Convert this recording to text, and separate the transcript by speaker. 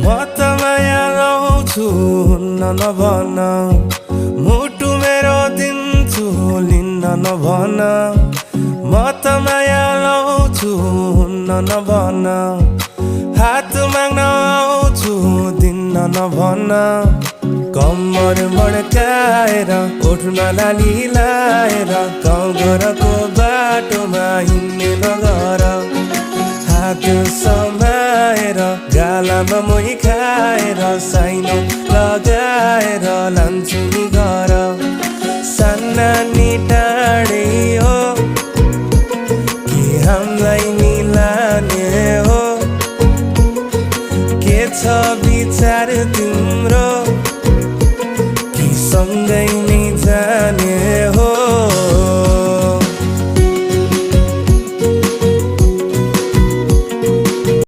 Speaker 1: म त माया लाउँछु हुन्न नभन मुटु मेरो दिन्छु लिन्न नभन म त माया लाउँछु हुन्न नभन हात माग्न आउँछु दिन्न नभन कम्मर मड्काएर ओठमा लाली लाएर गाउँ घरको बाटोमा हिँड्ने नगर हात समाएर गालामा मोही खाएर साइनो लगाएर लान्छु नि घर सान्नानी टाढे हो कि हामीलाई मिलाने हो के छ विचार तिम्रो